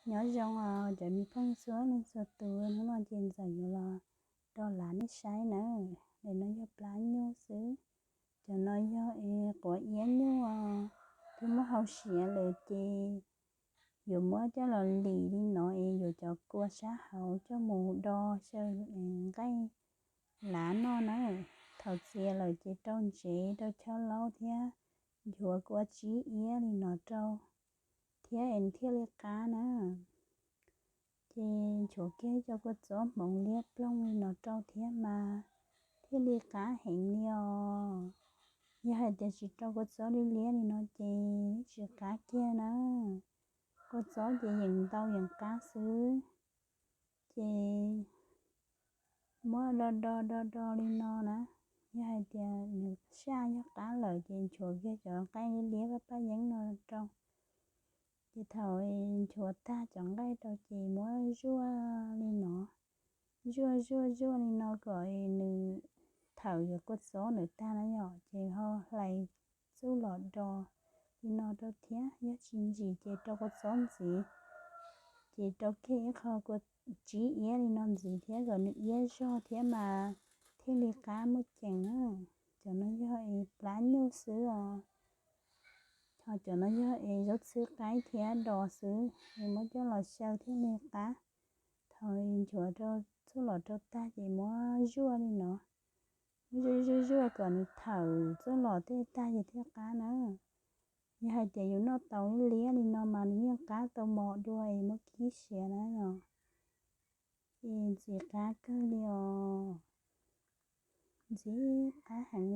Nyob zoo os cov me phooj ywg txhua leej txhua tus, hnub no ces Ntxawm yuav los do lav nej saib nawb. Daim no yog plab nyuj xwb. Cov no yog es quav iab nyuj os. Twb muab hau siav lawm ces yuav muab coj los lim li no es yuav cov kua sab hauv coj mus do xyaw nqaij lav noj na. Thaum txias lawm ces rau ntsev rau chob laub thiab nchuav kua tsib iab li no rau thiab es thiaj li qab na. Ces nchuav kiag cov kua txob hmoov liab ploog li no rau thiab mas thiaj li qab heev li os. Yog hais tias tsis rau kua txob liab liab li no ces tsis qab kiag na. Kua txob ces yeej ntau yeej qab xwb. Ces muab do do do do li no na. Yog hais tias nws saj yog qab lawm ces nchuav kiag cov nqaij liab liab paj paj yeeb no rau. Ces thaum nchuav tag cov nqaij rau ces muab zuaj li no, zuaj zuaj zuaj li no kom nws thawm cov kua txob ntawd tag na yom, ces ho hlais txuj lom do li no rau thiab. Yog tsis ntsim ces rau kua txob ntxiv, ces rau kiag ib qho kua tsib iab li no ntxiv thiab kom nws iab zog thiab mas thiaj li qab muaj ceem na. Cov no yog es plab nyuj xwb os. Ho cov no yog es zaub txhwb qaib thiab dos xwb, es muab coj los xyaw thiaj li qab. Thaum nchuav rau txuj lom rau tag ces muab zuaj li no, muab zuaj zuaj zuaj kom nws thawm txuj lom tej tag ces thiaj qab na. Yog hais tias yus noj tau liab li no mas nws yeej qab tau mos dua es muab kib siav na yom. Es ntxim qab kawg li os. Ntxim qab heev li.